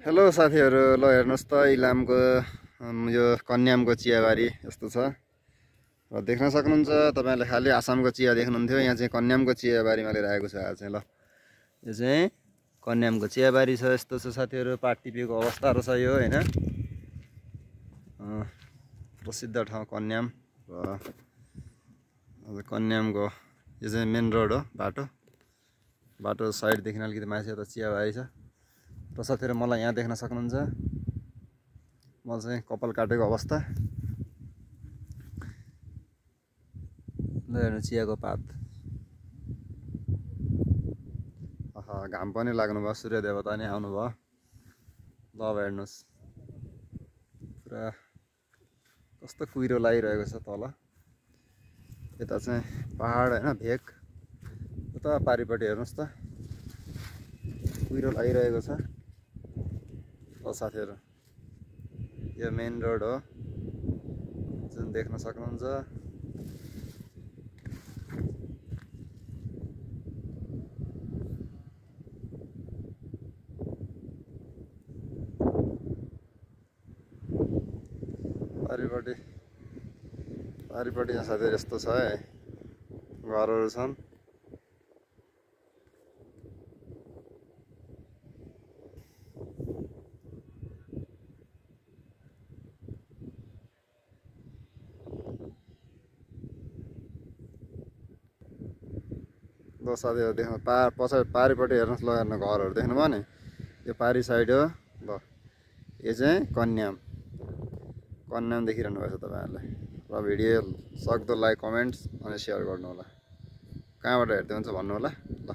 Hello साथीहरू, ल हेर्नुहोस् त इलामको यो कन्यामको चियाबारी यस्तो छ र देख्न सक्नुहुन्छ। तपाईँले खालि आसामको चिया देख्नुहुन्थ्यो, यहाँ चाहिँ कन्यामको चियाबारीमा लिएर आएको छ आज चाहिँ। ल यो चाहिँ कन्यामको चियाबारी छ, यस्तो छ साथीहरू। पात टिपेको अवस्थाहरू छ यो होइन। प्रसिद्ध ठाउँ कन्याम र कन्यामको यो चाहिँ मेन रोड हो। बाटो साइडदेखि अलिकति माथि त चियाबारी छ। र साथीहरू मलाई यहाँ देख्न सक्नुहुन्छ, म चाहिँ कपाल काटेको अवस्था। ल हेर्नु चियाको पात। घाम पनि लाग्नुभयो, सूर्य देवता नि आउनुभयो। ल अब हेर्नुहोस्, पुरा कस्तो कुहिरो लागिरहेको छ तल। यता चाहिँ पहाड होइन, भेक। उता पारिपट्टि हेर्नुहोस् त, कुहिरो लागिरहेको छ। ल साथीहरू, यो मेन रोड हो जुन देख्न सक्नुहुन्छ। पारिपट्टि यहाँ साथीहरू यस्तो छ है, घरहरू छन्। ल साथीहरू देख्नु, पछाडि पारिपट्टि हेर्नुहोस्। ल हेर्नु, घरहरू देख्नुभयो नि, यो पारि साइड हो। ल यो चाहिँ कन्याम देखिरहनु भएको छ तपाईँहरूले। र भिडियो सक्दो लाइक, कमेन्ट्स अनि सेयर गर्नु होला। कहाँबाट हेर्दै हुन्छ भन्नु होला। ल